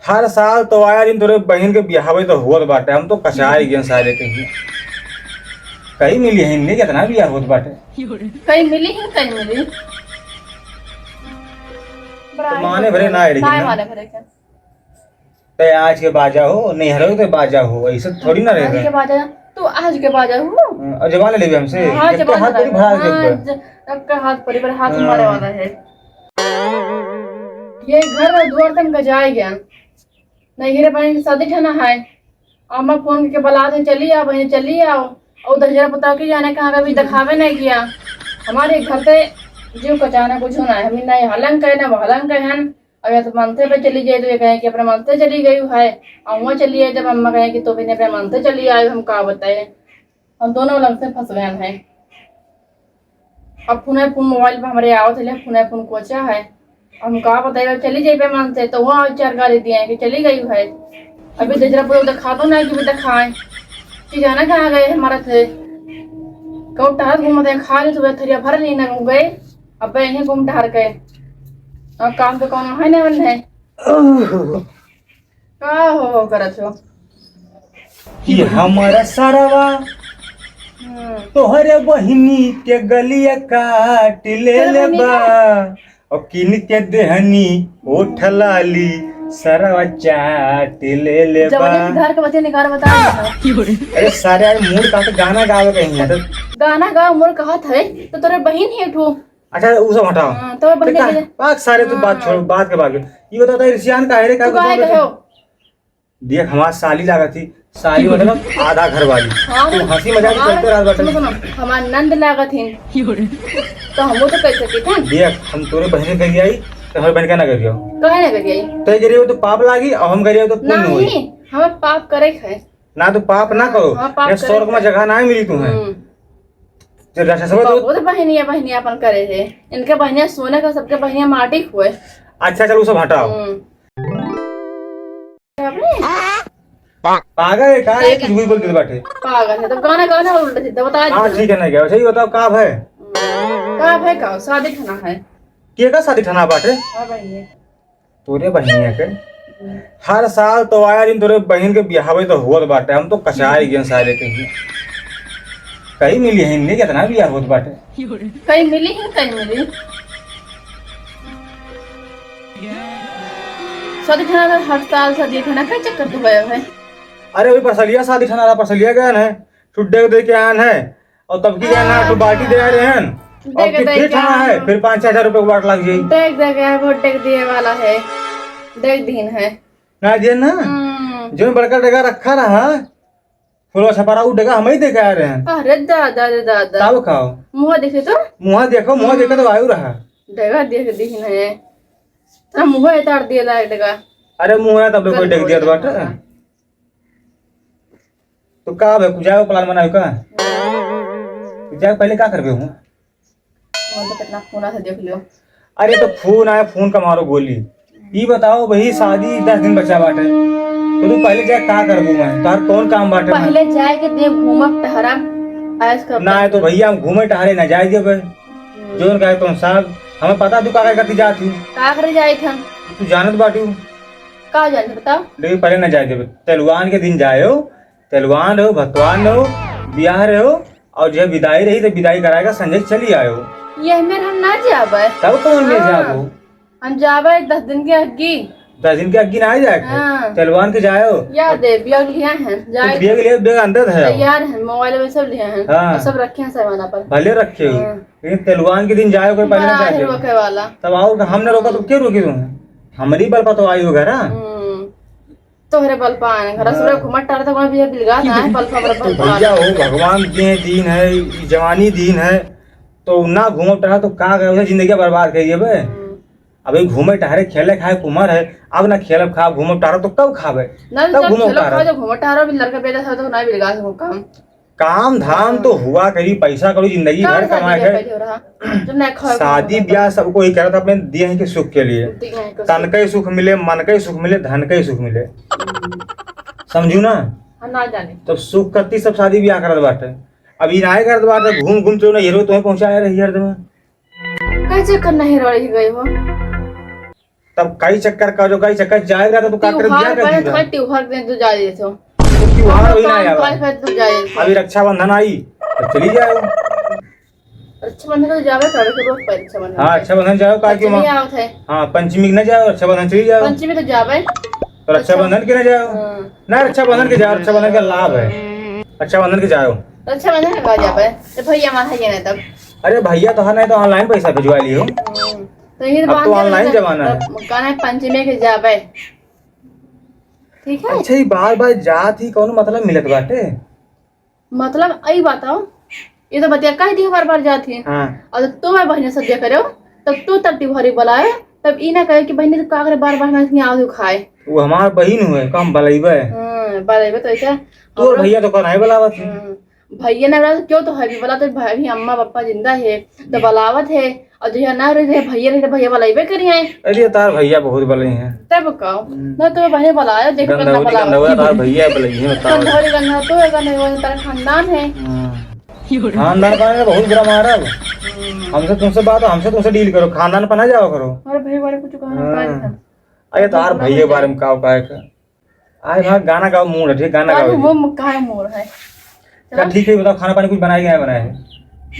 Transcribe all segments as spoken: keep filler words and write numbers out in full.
हर साल तो आया दिन तोरे बहिन के बियाहवे तो होत बाटे, हम तो कचाई गए सारे के ही। कहीं मिली है नहीं, कितना बियाह होत बाटे। कहीं मिली ही, कहीं मिली। तो माने भरे ना आए, लेकिन ना ना। माने भरे के। ते आज के बाजा हो, नैहरो के बाजा हो, ऐसे थोड़ी ना आज के रहता। बाजा, तू आज के बाजा हो। हाँ, और जवान लेबे हमसे? हाँ, एक तो जवान हाथ बड़ी लेबे। भरा के हाँ, ऊपर। ज-, सबका हाथ बड़ी बड़ी हाथ हाँ। मारे वाला है। ये घर और दुआर तन गजाए गया। नैहरे बहन की शादी ठना है। अम्मा फोन करके बुला दे, "चली आओ बहन, चली आओ।" और दहिजरा पुता की जाने कहाँ कभी दिखावे नहीं किया। हमारे घर पे जीव कचाना कुछ ना है। हम ना यहाँ लंग कहे, ना वहाँ लंग कहे हैं। अब या तो मनते पे चली जाए तो ये कहें कि अपने मनते चली गई है। और वहाँ चली आए जब अम्मा कहें कि तो बिना अपने मनते चली आए, हम का बताए। हम दोनों अलग से फंस गए हैं। अब फोन फोन मोबाइल पे हमरे आवत है, फोन फोन कोचा है। हम का बताइए, चली जाइबे मन से, तो वहाँ चार गाली दिए कि चली गई है। अभी दहिजरा पूरा दिखा दो ना कि भी दिखाए कि जाना कहाँ गए हमारा थे। कहूँ टहल घूमते हैं, खा ले तो थरिया भर ली ना गए। अब यहीं घूम टहर के। और काम तो कौन है ना मन है। का हो, हो करत हो? कि हमारा सरवा हम्म। तोहरे बहिनी के गलिया काट ले तेरे ले बहिनी बा। का? और किन के देहनी ओठ लाली, सरवा चाट ले ले बा। जबरदस्ती घर के बच्चे निकाल बता देना। अरे सारे यार, मूड का तो गाना गावे कहीं है तो। गाना गाओ, मूड कहत है तो तोरे बहिन ही उठो। अच्छा, उ सब हटाओ। हाँ, तो तो बहिने का, के बात सारे तू बात हाँ। छोड़, बात के बात। ये बताओ तो रिसियान का है रे, का तू काहे कुछ कहो? देख, हमार साली लागत थी, साली मतलब आधा घर वाली। हाँ, तू हंसी मजाक हमार, चलते रहत बाटे। सुनो, सुनो, हमार नंद लागत ही। तो हमो तो कर सकी था। देख, हम तोरे बहने कह आई, तो हमारे बहन का ना करियो। कहे ना करिए? तय करियो तो पाप लागी, और हम करियो तो पुण्य होई। नहीं, हमें पाप करे है। ना तो पाप ना करो, हाँ, पाप या करे स्वर्ग में है। जगह ना मिली तुम्हें। हम्म। जब राक्षसवा तो बहुत बहनिया, बहनिया अपन करे है। इनके बहनिया सोने का, सबके बहनिया माटी हुए। अच्छा, चलो, सब हटाओ। हम्म। पागल है का? एक झूठ बोल देत बाटे। पागल है, तो गाना गाना उल्टा सीधा बता हाँ, दे। ठीक है, नहीं क्या? अच्छा, ये बताओ, का है? का है का? शादी खाना है। के का शादी खाना बाटे? हाँ, बहनिया। तोरे बहिनिया के। हर साल तो आया दिन तोरे बहिन के बियाहवे तो होत बाटे, हम तो कचाई गए सारे के ही। कहीं मिली है नहीं, कितना बियाह होत बाटे। कहीं मिली ही, कहीं मिली। शादी खाना तो हर साल शादी खाना का चक्कर तो गया है। अरे, वही परसलिया शादी खाना रहा, परसलिया गया है, छुट्टे के दे के आन है। और तब की जाना, हाँ। तो बाटी दे रहे हैं। और देख, कि देख फिर के खाना है, हम फिर पाँच छह हजार रुपये को बाट लग जाई। देख, देख, यार, बहुत देख दिए वाला है। देख दिन है। ना दिए ना? हम्म। जो बड़का डेगा रखा रहा, फुलवा छपरा, उ डेगा हम ही दे के आ रहे हैं। अरे दादा, अरे दादा। तब खाओ। मुँह देखे तो? मुँह देखो, मुँह देखे तो आयु रहा। डेगा देख दिन है। तो मुँह उतार दिए ला डेगा। अरे मुँह है, तब लोग कोई कल डेग हो दिया जाता बाटे। है। तो का बे, कुछ जाए प्लान बनावे का? कुछ जाए पहले का करबे हूँ? वो तो कितना फोन से देख लियो। अरे तो फोन आए, फोन का मारो गोली। ई बताओ भाई, शादी दस दिन बचा बाटे, तो तू पहले जाए का करबू मैं? तार कौन काम बाटे मैं? पहले जाए के दे घूमब टहरब, ऐश करब। ना है तो भैया हम घूमे टहरे ना जाए देबे। हम्म। जोन कहे तो साहब, हमें पता तू का करे खातिर जात हूँ। का करे जाए हम? तू जानत बाटू। का जानत बताओ? लेकिन पहले ना जाए देबे। तेलवान के दिन जाए हो, तेलवान रहो, भतवान रहो, बियाह रहो, और जब विदाई रही तो विदाई कराएगा, संजय चली आयो। ये मेर हम ना जाबे। तब कौन में हाँ। जाबो? हम जाबे दस दिन के अग्गी। दस दिन के अग्गी ना आ जाए। हाँ। तेलवान के जायो। याद है, बैग लिया है, तो जाए। बैग लिया, बैग अंदर है। तैयार है, मोबाइल में सब लिया है। हाँ। और सब रखे हैं सामान पर। भले रखे हो। हाँ। लेकिन तेलवान के दिन जाए, ओकर पहले ना बड़ा जाए। है रोके वाला। तब आओ, हमने रोका तो क्यों रोकी तुम्हें? हमारी बल पर तो आई हो घर, हाँ? हम्म। तोहरे बल पान, घर हाँ। सुबह घुमत टहरत, वहाँ भी बिलगा ना है, बल पर, बल तो पर। भैया हो, भगवान के दिन है, ई जवानी दिन है, तो ना घूमब टहरब तो का करे, उसे जिंदगी बर्बाद कर दिए बे। हम्म। अभी घूमे टहरे, खेले खाए के उम्र है, अब ना खेलब खाब, घूमब टहरब तो कब खाबे? ना, तब जब घूमब खेलो टहरब। खाओ, जब घूमत टहरो, अभी लड़का बेटा था तो ना बिलगा सको काम। काम धाम तो हाँ। हुआ करी, पैसा कौड़ी जिंदगी काम भर शादी कमाए के के। पहले हो रहा। जब ना खाओ, शादी ब्याह सब कोई करत अपने देह के सुख के लिए। देह के सुख। तन के सुख मिले, मन के सुख मिले, धन के सुख मिले। हम्म। समझू ना? हाँ, ना जाने। तो सुख करती सब शादी ब्याह करत बाटे। अब ई नाय करत बाटे, घूम घूम चलो ना, हीरो तुम्हें पहुंचाए रही हर दम। कैसे करना हीरो रह गए हो? तब काई चक्कर का, जो काई चक्कर जाए रहा, तो तू का करे, त्योहार दिया कर पर दिया? त्योहार के दिन तू जा देते हो। तो त्योहार वही ना आवे। त्योहार पर तू जा देते हो। अभी रक्षाबंधन आई, तो चली जाओ। रक्षाबंधन तो जावे, काहे के रोक पाए रक्षाबंधन हाँ, के? रक्षाबंधन जाओ, काहे के पंचमी वहाँ आवत है। हाँ, पंचमी के ना जाओ, रक्षाबंधन चली जाओ। पंचमी तो जावे। तो रक्षाबंधन के ना जाओ। हाँ। ना, रक्षाबंधन के जाओ, रक्षाबंधन का लाभ है। रक्षाबंधन के जाओ। रक्षाबंधन के बाद जावे। तो भैया माथा ये नहीं तब। अरे भैया तो है नहीं, तो online पैसा भिजवा लियो। हम्म। तो ये अब तो बांध के online रखना। जमाना है। तब कहना है पंचमी के जावे। ठीक है? अच्छा, ये बार बार जात ही कौनो मतलब मिलत बाटे? मतलब, ई बताओ, ये तो बतिया कह दियो, बार बार जात ही। हाँ। और तू मैं बहने सदिया करो, तब तू तब तिवारी बुलाए, तब ई ना कहे कि बहने तू का करे, बार बार हमारे यहाँ आओ खाए। वो हमार बहिन हुए, का हम बलैबे? हाँ, बलैबे तो ऐसे। तू और और भैया तो का नहीं बुलावत है। हाँ, भैया ना बुलावत, क्यों तो है भी बुलाते, भाई, अम्मा पापा जिंदा है, तो बुलावत है। और जहिया ना रहे, भैया रहे, भैया वाला अइबे करी आए। अरे, तार भैया बहुत बलई हैं। तब का? हम्म। ना तो भैया वाला आया, देख गंधौली, ना वाला गंधौला, तार भैया बलई हैं, बताओ। गंधौली, गंधौला, तो है, गंधौला, तारा खानदान है। हाँ। खानदान का है, बहुत बुरा मारा अब। हम्म। हमसे तुमसे बात, हमसे तुमसे deal करो, खानदान पर ना जाओ करो। अरे भैया वाले कुछ कहना हाँ। का नहीं था। अरे, तार भैया के बारे में का, का है का? आज भाग गाना गाओ, mood है, ठीक, गाना गाओ। वो म-, काहे mood है? चला चला। ठीक है, बताओ, खाना पानी कुछ बनाए कि नहीं बनाए है?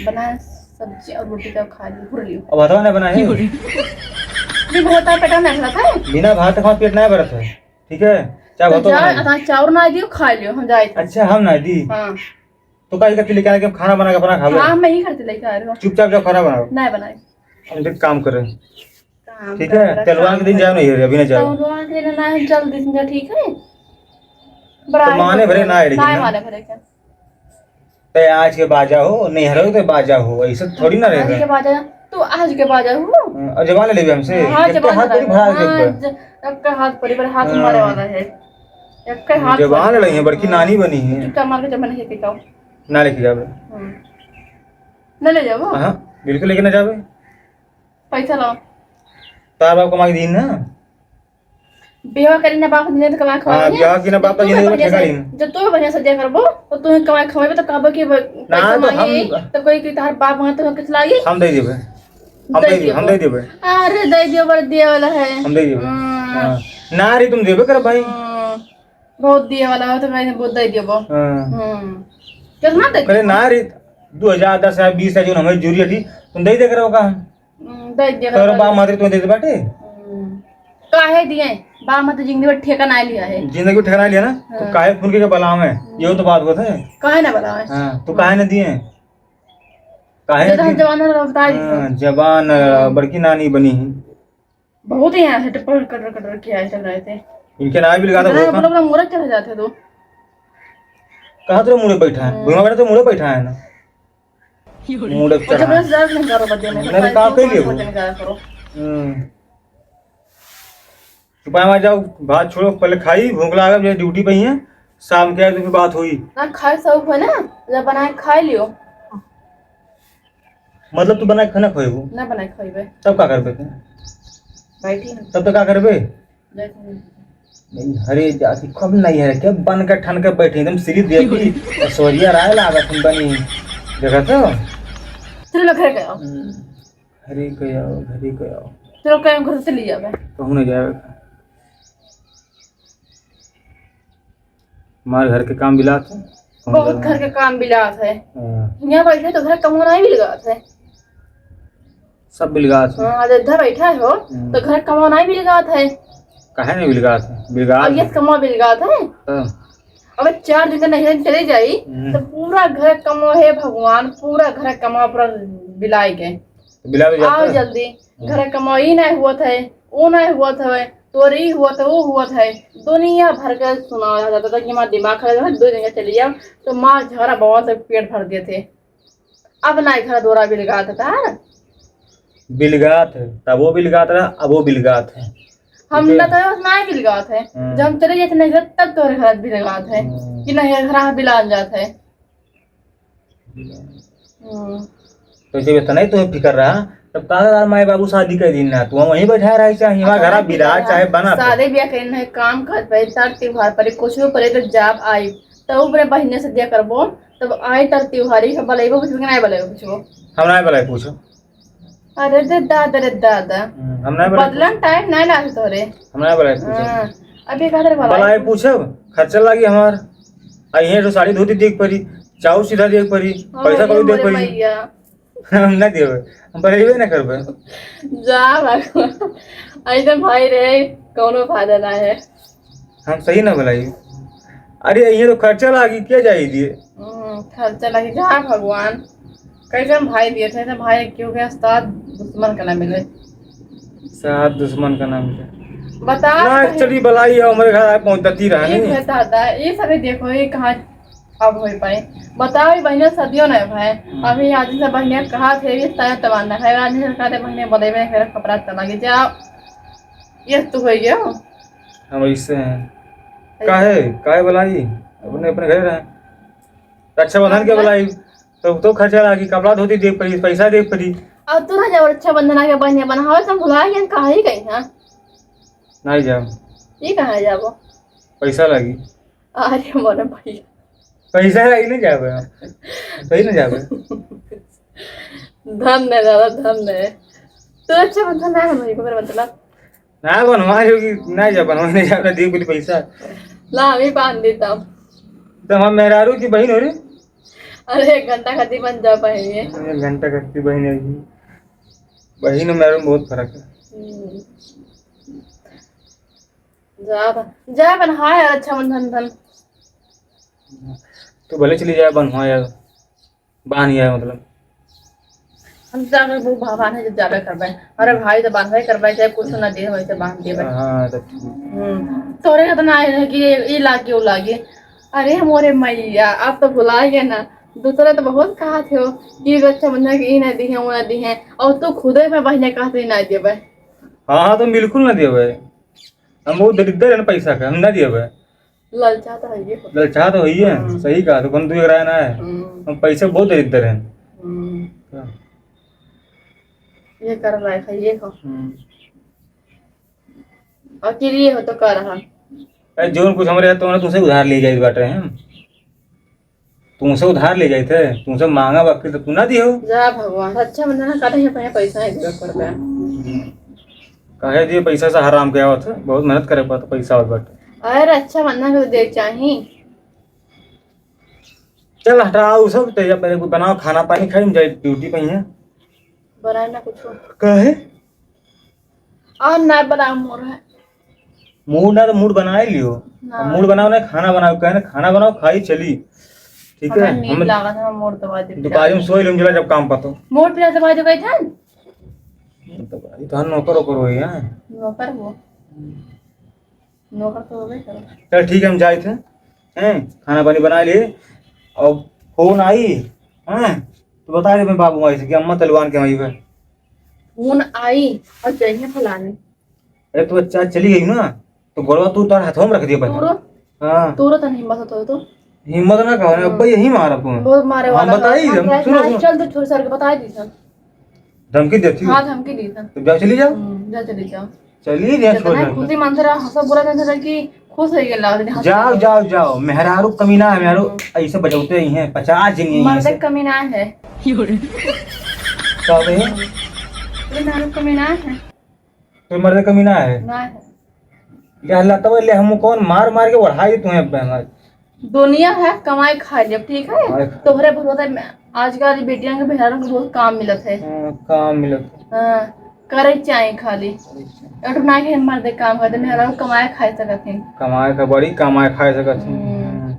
बनाए, सब्जी और रोटी का खा ली, भूल लियो। अब हथवा नहीं बनाए है? अभी बहुत पेट नहीं भरत है। बिना भात के हमारा पेट नहीं भरत है, ठीक है? चाहे तो भातो जा, बनाए। अतना चाउर ना दियो, खा लियो, हम जाए थे। अच्छा, हम ना दी? हाँ। तो काहे करती लेके आए कि हम खाना बना के अपना खा ले? हाँ, मैं ही करती लेके आ रहे हो। चुपचाप जाओ, खाना बनाओ। नहीं बनाए। हम एक काम करें। काम ठीक है, कर, तलवार के दिन जाओ नहीं, अभी ना जाओ। तलवार के दिन ना है, चल दिन जा, ठीक है? बड़ा तो है माने भरे ना, ना लेकिन ना। माने भरे के। ते आज के बाजा हो, नहीं हरो ते बाजा हो, ऐसे थोड़ी ना आज रहे। के बाजा, तू आज के बाजा हो। हाँ, और जबान ले लेबे हमसे? हाँ, जब तो जबान हाथ ले बड़ी लेबे। भार के हाँ, ऊपर। ज-, एक का हाथ परी पर हाथ हाँ। मारे वाला है। एक का हाथ जबान परी। ले लेंगे, बड़की हाँ। नानी बनी है। चुपचाप मार के जबान लेके जाओ। ना लेके जावे। हम्म। ना ले जाओ। हाँ, बिल्कुल लेके ना जावे। पैसा लाओ। तार बाप कमा के दीन ना? बियाह करी ना बाप, नहीं तो कमा हाँ, खवाई। बियाह की ना बाप, जब तू नहीं तो बढ़िया ठेका से, नहीं। जब तू बढ़िया से दिया करबो, तो तू कमा खवाई, तो कहबो कि ब-, ना, पैसा तो मांगे, हम तो कोई कि तार बाप मांगे तो किस लागी? हम दे देबे। हम दे दे, हम देबो। दे देबे। अरे, दे दियो, बड़ दिया वाला है। हम दे देबे। हम्म। हाँ। ना रे, तुम देबे कर भाई। हम्म। बहुत दिए वाला हो तो मैं बहुत दे देबो। हाँ। हम्म। कितना दे करे देबो? ना रे, दो हजार, दस हजार, बीस हजार, जो हमें जरूरी है, तुम दे दे करो का? हम्म, दे दे तोरो करो। बाप माते तुम्हें दे दे बाटे? हम्म। काहे दिए? बाप माते जिंदगी भर ठेका ना लिया है। जिंदगी भर ठेका ना लिया ना? तो हाँ। काहे फोन के बलावे? हम्म। ये तो बात होत है। काहे ना बलावे? हाँ, तो काहे ना दिए? काहे ये तो हम दिए? जवान रहो, बता दी। हाँ, जवान, हम्म। बड़की नानी बनी है। बहुत ही यहाँ से टपर कटर कटर किया है, चल रहे थे। इनके नाम भी लगा था इतना बहुत, बोला, हाँ। बोला, मुड़े चढ़ जाते तो। कहाँ तेरे मुड़े बैठा है? हम्म। भुइयां बैठा तो मुड़े बैठा है ना। मुड़े अच्छा, चढ़ा। बस ज्यादा नहीं करो, बदले में। नहीं, तो काम कर लियो। बदले में क्या करो? हम्म। चुपाए मार जाओ, बात छोड़ो, पहले खाई, भूख लागा, मुझे ड्यूटी पे ही है। शाम के आए तो फिर बात हुई। ना खाए शौक है ना, जब बनाए खा लियो। मतलब तू बनाए खाना खोएबू? ना बनाए खोएबे। तब का करबे तू? बैठी ना। तब तो का करबे? बैठी ना। नहीं, हरे जाति कब नहीं है, क्या बन के ठन के बैठे, एकदम श्री देवी, ऐश्वर्या राय लागत हम बनी। देखा तो? चलो, मैं घर गया। हम्म, घरे गया, घरे गया। चलो, कहीं घर से ले जावे। कहूँ नहीं जावे। हमारे घर के काम बिलात है। बहुत घर के काम बिलात है। हाँ। यहाँ बैठे तो घर कमवा नहीं बिलगात है। सब बिलगात है। हाँ, अयोध्या बैठा है हो, हम्म। तो घर कमवा नहीं बिलगात है। काहे नहीं बिलगात है? बिलगात अब ये है। कमवा बिलगात है। हाँ। अब चार दिन का नैहर चले जाई, हम्म। तो पूरा घर कमवा है भगवान, पूरा घर कमवा पूरा बिलाई गए। तो बिलावे जाता आओ है। जल्दी, हम्म। घर कमाई नहीं हुआ था, वो नहीं हुआ था, तोरी हुआ था, वो हुआ था, दुनिया भर का सुनावा जाता था कि हमारा दिमाग खराब है, दो जगह चली जाओ, तो मार झगड़ा बवाल से पेट भर देते। अब ना घर द्वारा बिलगात था। बिलगात है, तब वो बिलगात रहा, अब वो बिलगात है। हम ठीक है? ना तो ना बिलगात है, हम्म। जब हम चले जाते नहीं घर, तब तोरे घर बिलगात है हम्म। कि नहीं घर बिलान जात है। हम्म। तो जब इतना ही तुम्हें फिक्र रहा, तब का यार माई बाबू शादी कर दिन ना, तू वहीं बैठा रहा, चाहे हिवा हाँ, घर बिला, चाहे बना। शादी ब्याह करें नहीं, काम काज परे, तर त्योहार परे, कुछ भी परे, तो जाब आई, तब अपने बहिने से दिया करबो, तब आई तर त्योहारी, सब बलैबो कुछ भी, नहीं बलैबो कुछ। हम नहीं बलैबो कुछ। अरे रे दादा, रे दादा। हम्म, हम ना बोले बदलन टाइम ना लागे तोरे। हम ना बोले पूछे। हाँ, अभी का करे बोला? बोला है पूछब, खर्चा लागी हमार। आ, यहीं तो साड़ी धोती देख परी, चाउर सीधा देख परी, अरे पैसा कौड़ी देख मोरे परी। मैया। हम ना देबे, हम पढ़ेबे ना करबे। जा भगवान, ऐसे भाई रहे, कौनो फायदा ना है। हम सही ना बोलाई। अरे, ये तो खर्चा लागी, क्या जाई दिए? हम्म, खर्चा लागी, जा भगवान। कैसे हम भाई दिए थे, तो भाई क्यों के साथ दुश्मन का ना मिले। साथ दुश्मन का ना मिले। बता ना, भाई। चली बलाई है, हमारे घर आए पहुंचती रहा ठीक नहीं। है दादा, ये सभी देखो, ये कहाँ अब हो पाए? बताओ, ये बहिने सदियों ना भाई। हम्म। अभी आज से बहिने कहा थे, ये तय तबान ना है, आज से कहते बहिने बोले में मेरा कपड़ा चला गया, जा, ये तो हो गया। हम ऐसे हैं। अरे। काहे, काहे बोलाई? अपने, अपने घर रहे। रक्षाबंधन के हाँ। बोलाई, तो, तो खर्चा लागी, कपड़ा धोती दे पड़ी, पैसा दे पड़ी। अब तू ना जब रक्षाबंधन आके बहिने बनावे, तो हम भुला गए, कहाँ ही गई, हाँ? नहीं जाओ। ये कहाँ जाबो? पैसा लागी। अरे मोरे भाई। पैसा लागी नहीं जाबे। सही नहीं जाबे। धन नहीं दादा, धन नहीं। तू रक्षाबंधन ना बनवाई, ओकर मतलब? ना बनवाई होगी, नहीं जा बनवाई, नहीं जा, अपना दी कुछ पैसा। ला, हम ही बांध देता। तो हम मेहरारू की बहिन हो रे। अरे, एक घंटा खातिर बन जा बहिन ये। एक घंटा खातिर बहिन है जी। बहिन और मेहरारू में बहुत फर्क है। हम्म। जा बन, जा बन, हाँ यार, रक्षाबंधन धन। तू भले चली जाए बन, हाँ यार। बांध गया मतलब। हम जाकर वो भगवान है जब जाबे करबे। अरे भाई तो बांधबे करबे, चाहे कुछ ना दे, वैसे बांध देबे। हाँ, तो ठीक। हम्म, तोरे का तो ना है कि ये, ये लागे, वो लागे। अरे मोरे मैया, आप तो भुला गए ना। दूसरा तो बहुत कहा थे हो कि रक्षाबंधन के ई ना दी है, वो ना दी है, और तू खुदे में बहिने कहते ना देबे। हाँ, हाँ, तो बिल्कुल ना देबे। हम बहुत दरिद्र है ना पैसा का, हम ना देबे। ललचा तो है ये। ललचा तो है ये, हाँ। सही कहा, तो कौन तू एक राय ना है। हम्म। हम पैसे बहुत दरिद्र हैं। हम्म। हाँ। ये कर रहा है, ये को। हम्म। और के लिए हो तो कर रहा। ए, जोन कुछ हमरे तो ना तुमसे उधार ले जाए बाटे हम। तुमसे उधार ले जाए थे, तुमसे मांगा बाकी तो तू ना दियो। जा भगवान, रक्षाबंधन का कटे हैं पहले पैसा है, जरूरत पड़ गया। काहे दिए पैसा से हराम के आवत है, बहुत मेहनत करे पड़त पैसा आवत बाटे। अरे रक्षाबंधन के तो दे चाही। चल हटाओ सब, तो जब पहले कुछ बनाओ, खाना पानी खाई, हम जाए ड्यूटी पे ही है। बनाए ना कुछ। काहे? और ना बनाओ मोर है। मूड ना तो मूड बनाए लियो। ना। अब मूड बनाओ ना, खाना बनाओ, कहे ना खाना बनाओ, खाई चली। ठीक है? हमें नींद हम लागत है, मूड दबा दे। दुपहरी में सोई लूं जरा जब काम पतो। मूड पे दबा दे गई था। दबा, ये तो हम नौकर ओकर होई है। नौकर हो। नौकर तो होबे करो। चल ठीक है, हम जाए थे। हैं? खाना पानी बना लिए। और फोन आई, हैं? तो बता दे मैं बाबू माई से कि अम्मा तलवान के वहीं पे। फोन आई और चाहिए फलाने। अरे, तू अच्छा चली गई ना, तो गोड़वा तू तार हाथों में रख दिया पहले। तोरो? हाँ। तोरो तो नहीं हिम्मत होता हो तो? हिम्मत ना कहो, हाँ। अब यही मारा तू। बहुत मारे हम वाला बताई, है। हम, हाँ, सुनो, हाँ, सुनो। चल, तू छोड़ सर के बता दी सर। धमकी देती हो? हाँ, धमकी दी सर। तो जाओ, चली जाओ। हम्म, जा चली जाओ। चली जाओ, जितना छोड़ दे। खुशी मन से रहा, हंसा बोला था सर कि खुश हो गया, लाओ, हंस जाओ, के। जाओ, जाओ। मेहरारू कमीना है, मेहरारू हम्म। ऐसे बजौते ही हैं, पचास जनी हैं मर्द ऐसे। कमीना है। का बे? ये मेहरारू कमीना है। तो मर्द कमीना है? ना है। ले हल्ला तब ले हम कौन मार मार के ओढ़ाई तुम्हें अपने हमारे। दुनिया है, कमाई खा जब, ठीक है? कमाई खा। तोहरे भरोसे में आजकल बेटियां के मेहरारू के बहुत काम मिलत है। हाँ, काम मिलत है। हाँ, करे चाहे खाली। करे चाहे। एटू ना के मर्द काम करते, मेहरारू कमाए खाए सकत है। कमाए का बड़ी कमाए खाए सकत है। हम्म। हम्म।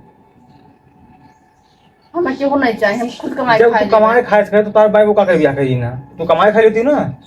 हमें केहू नहीं चाहे, हम खुद कमाए जब खाए तू लेना। कमाए खाए सके तो तार भाई वो का कर बियाह करी ना, तू कमाए खा लेती ना।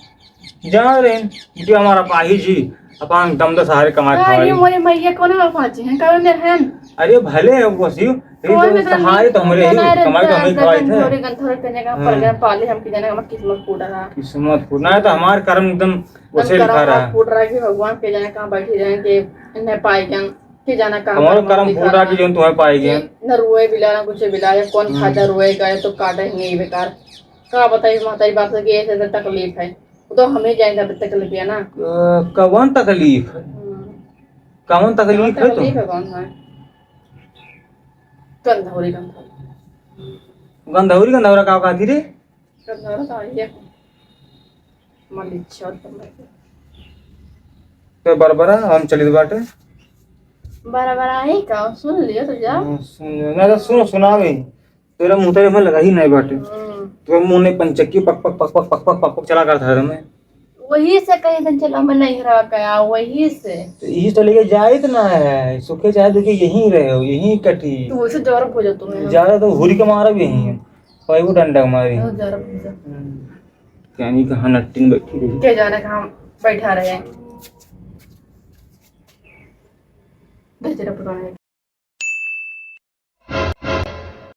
जा रहे हैं, बेटी हमारा पाही जी, अपन दम दस सहारे कमाए हाँ, खाए। ये मोरे मैया कौन में पाँच हैं, कौन में हैं? अरे भले है वो सी, लेकिन कौन तो में सहारे तो हमरे ही, कमाए तो हम ही खवाए थे। गंधौरी, गंधौरी के जगह पर हाँ। गए, पाले हम की जाने का किस्मत फूटा रहा। किस्मत फूट, ना तो हमार कर्म एकदम वैसे लिखा रहा। फूट रहा कि भगवान के जाने कहाँ बैठी जाए कि इन्हें पाए गए। के जाना काम हमारो करम करम लिखा फूटा रहा। कि जौन तुम्हें पाई गए। कि न रोए बिला, न कुछ बिला, या कौन हम्म। खाजा रोए गए तो काटे ही नहीं बेकार। का बताई महतारी बाप से कि ऐसे ऐसे तकलीफ है। वो तो हमें जाए जाते तकलीफ है ना। क-, कवन तकलीफ है? हम्म। कवन तकलीफ कवन है तो? तकलीफ है कौन है? गंधौरी, गंधौरी। गंधौरी, गंधौरा का कहती रे? गंधौरा तो आई है। मलिच्छा तुम। तो बरबरा, हम चलित बाटे। बरबरा ही का? सुन लियो तो जा। हाँ, सुन लियो। ना तो सुनो, सुनावे। तोरा मुँह तेरे में लगा ही नहीं बाटे। हम्म। तोरा मुँह ने पंचक्की पक, पक, पक, पक चला करत है मैं। वही से कहीं दिन चला मैं नहीं रहा गया, वही से। तो यही तो लेके जाइत ना है, सुखे चाहे दुखे यहीं रहे हो, यहीं कटी। तू वैसे जरूर हो जा तुम्हें। ज्यादा तो हुरी के मारा भी यहीं है। कोई वो डंडा मारी। हाँ, जरूर हो जा। हम्म। क्या नहीं कहाँ नट्टिन बैठी रही। क्या जाने कहाँ बैठा रहे। दे जरा पुराने।